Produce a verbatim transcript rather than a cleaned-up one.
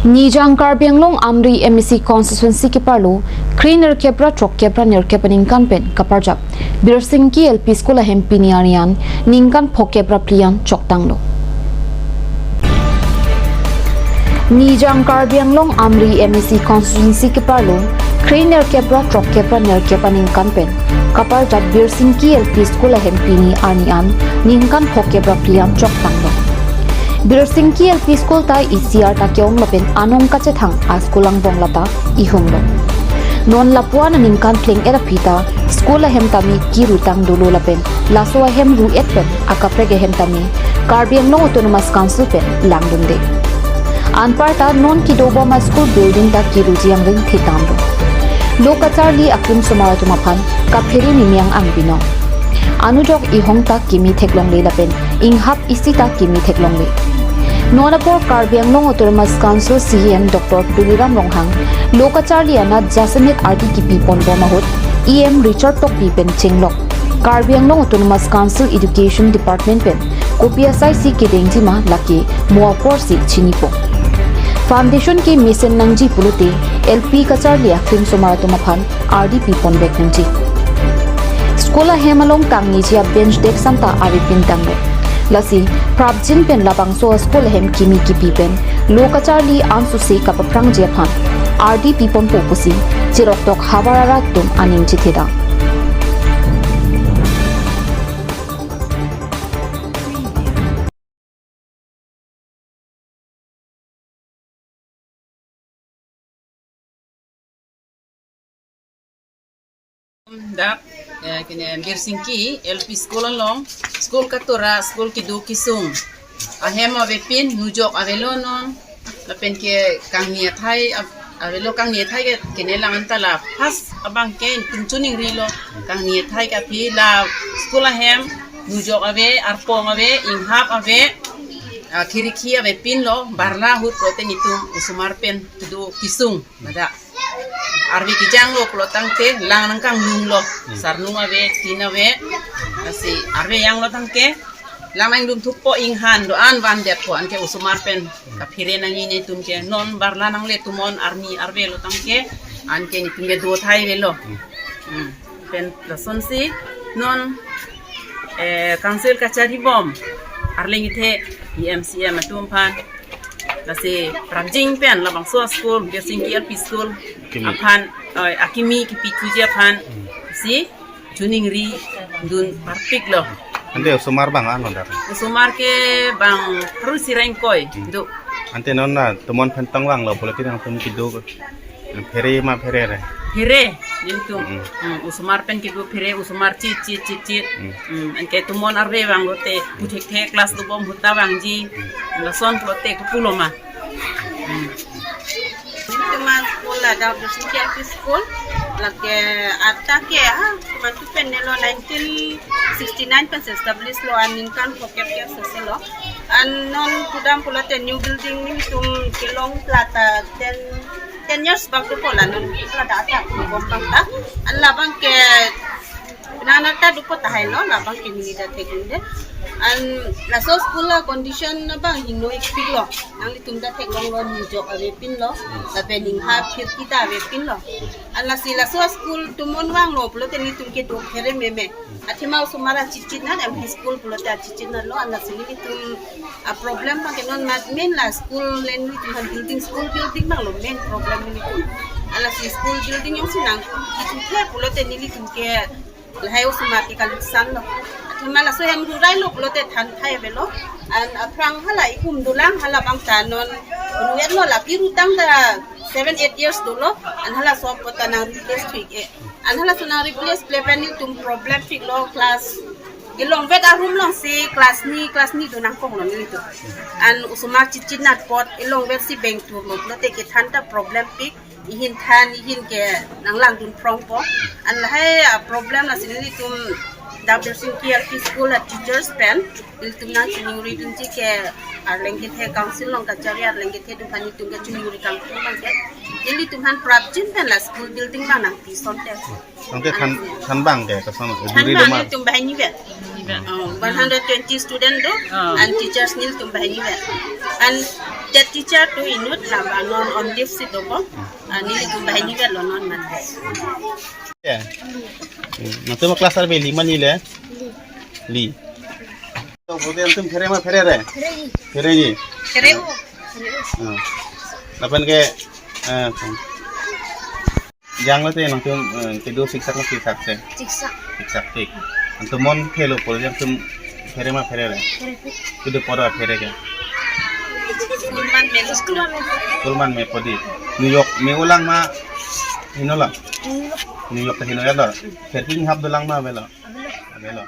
Nijang Karbi Anglong Amri M A C constituency keparlo, kre nerkep ra throk kep ra nerkep aningkan pen kaparjap Birsingki L P School ahem pini arni an ningkan phokep ra phli an choktanglo. Nijang Karbi Anglong Amri M A C constituency keparlo, kre nerkep ra throk kep ra nerkep aningkan pen kaparjap Birsingki L P School ahem pini arni an ningkan phokep ra phli an choktanglo. Birsingki L P School ta isi arta ke-ong lapen anong kachethang a-school angbong lata ihumlo. Non lapu-an aningkan pleng-et aphi ta school ahem tame kirutang dolo lapen laso ahem ru-et pen akaprek ahem tame Karbi Anglong Autonomous Council pen langdunde. Anparta non kedobom a-school building ta kiruji angring thekdamlo. Lo kacharli akrim osomar atum aphan kaphere nimyang ang binong. Anujok ihong ta kimi theklongle lapen inghap isi ta kimi theklongle. Non apor Karbi Anglong Autonomous Council C E M Doctor Tuliram Ronghang lo kacharli anat jasemet ardi kipi ponbom ahut E M Richard Tokbi pen chenglok Karbi Anglong Autonomous Council Education Department pen kopi asai si kedengji ma lake mo aporsi chinipo. Foundation kemesen nangji pulote L P kacharli akrim osomar atum aphan ardi pipon bek nangji. School ahem along kangneji a-bench desk anta ave pintanglo. Lasi prapjin pen labangso school ahem kimi kipi pen lo kacharli ansose kapaphrangji aphan ardi piponpo pusi cheroktok havar arat atum aning chethedam. Dak, eh, kene Birsingki L P School along, school katura, school kedo kesung ahem avepin, nujok avelo non, lapen ke kangni athai av-, avelo, kangni athai ke kene lang anta la first abang ke itum choningrilo, kangni athai ke aphi la school ahem nujok ave, arpong ave, inghap ave, ah, khiriki avepinlo, barla ahut pulote netum osomar pen kedo kesung mada. Arve kejanglo pulo tangte lang nangkanglunglo. Hmm. Sarnung ave, tin ave. Lasi arve janglo tangte lang nanglungthuppo, inghan do-an vandetpo, anke osomar pen kaphere nangji netum ke, non barla nangle tumon arni arvelo tangte anke netum ke do thai avelo. Hmm. Hmm. Pen lasonsi non, eh, council kacharibom arleng kethe E M C M atum aphan, lasi prapjin pen labangso school, Birsingki L P School, kimi, aphan, eh, akimi kipi thuji aphan, hmm, si choningrindun parpiklo. Ante osomar bang ano dak? Osomar ke bang pharo isi ra ingkoi, hmm, do. Ante non na tumon pen tongvanglo pulote nangtum kedo phere ma pherere? Phere, nelitum. Mm. Mm, osomar pen kedo phere, osomar chit, chit, chit, chit. Mm. Mm, anke tumon arve vanglote, puthekthe class dobom ahut ta vangji. Mm. Lason pulote kepulo ma. Mm. Nelitum a-school ladak Birsingki L P School. Lake arta ke, ah, matu pen nelo nineteen sixty-nine pen establish lo, aningkan phokep ke soselo. An non kedam pulote new building nelitum kelong plata ten, ten years bak dopo la non plata ata bom bang ta. An labang ke nana ta dopo tahai lo, labang ke neli ta theklongde. An laso school a-condition abang hingno-ikpiklo. Nanglitum ta theklonglo, nujok avepinlo, lapen inghap khirki ta avepinlo. An lasi laso school tumon vanglo pulote nelitum kedo phere meme. Athema osomar achitchit nat, M P school pulote achitchit natlo, an lasi nelitum a-problem abang ke non mat main la school le nelitum aphan building, school building abanglo main problem nelitum. An lasi school building jongsi nangkithukthe pulote nelitum ke lahai osomar ke kaluksanlo. Athema laso hem rurai lo pulote than thai avelo. An aphrang hala ihum dolang, hala abang ta non ruet lo, la kirutang ta seven, eight years dolo. An halaso apot ta nang replace thu-ik-e. An halaso nang replace ple pen nelitum problem piklo, class kelongvet a-room alongsi class ni, class ni do nangkoklo nelitum. An osomar chitchit nat apot kelongvet si beng thurlo pulote kethan ta problem pik. Ihin than, ihin ke nanglangdun phrongpo. An lahai a-problem lasi nelitum dak Birsingki L P School a-teachers pen nelitum nangchiningridunji ke arleng kethe, council along kachari arleng kethe atum aphan nelitum kachiningri kangtung abang ke, nelitum aphan prapjin pen la school building abang nangpi asonte. Tangte than, than abang ke koson, than duri abang loma? Nelitum banghini vet. Oh, one hundred twenty student do, Oh. and teachers nelitum banghini vet. And that teacher do inut laba non on leave si dobom, and nelitum banghini vet lo non man. Ya. Hmm, nangtum class ar beli mani le? Li. To bote nangtum phere ma pherere? Pherere. Pherere. Pherere. Hmm. Lapen ke, eh, janglo te nangtum, eh, kedo siksak ma siksak se? Siksak. Siksak tik. Nangtum mon phelo pol jangtum phere ma pherere? Pherere. Kedo pora phere ke? School man me. School man me podi. New York me olang ma henolang? New York. New York ke heno ya lo. Pherking hap dolang ma avelo? Avelo. Avelo.